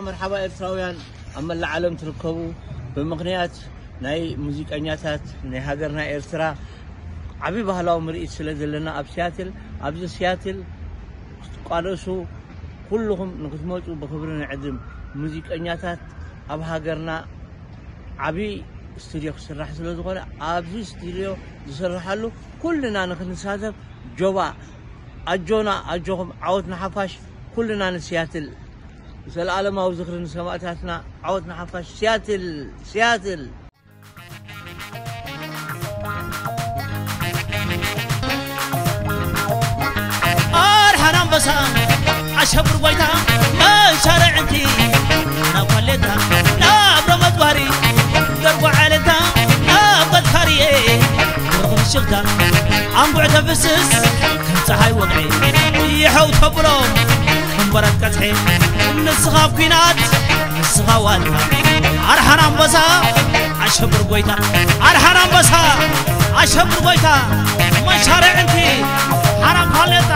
መርሓባ ኤርትራውያን ኣብ መላእ ዓለም ትርከቡ። ብምኽንያት ናይ ሙዚቀኛታት ናይ ሃገርና ኤርትራ ዓቢ ባህላዊ ምርኢት ስለ ዘለና ኣብ ሲያትል፣ ኣብዚ ሲያትል ክትቋደሱ ኩልኹም ንክትመጹ ብኽብሪ ንዕድም። ሙዚቀኛታት ኣብ ሃገርና ዓቢ ስቱድዮ ክስራሕ ስለ ዝኾነ ኣብዚ ስቱድዮ ዝስርሓሉ ኩልና ንክንሳተፍ ጆባ ኣጆና ኣጆኹም ዓወት ንሓፋሽ ኩልና ንሲያትል። ዘለኣለማዊ ዝኽሪ ንሰማእታትና። ዓወት ንሓፋሽ። ሲያትል፣ ሲያትል። ኣርሓን ኣንበሳ ኣሸብር ጎይታ መሻርዕንቲ ናብ ኳሌታ ናብ ረመት ባህሪ ደርጎ ዓለታ ናብ ቀትካርየ ደርጎ ምሽግታ ኣንቡዕ ተፍስስ ከም ፀሓይ ወግዒ ይሐው ተብሎ እምበረት ቀትሒ ንስኻ ኣብ ኲናት ንስኻ ዋልታ ኣርሓን ኣንበሳ ኣሸብር ጎይታ ኣርሓን ኣንበሳ ኣሸብር ጎይታ መሻርዕንቲ ሓራም ኳሌታ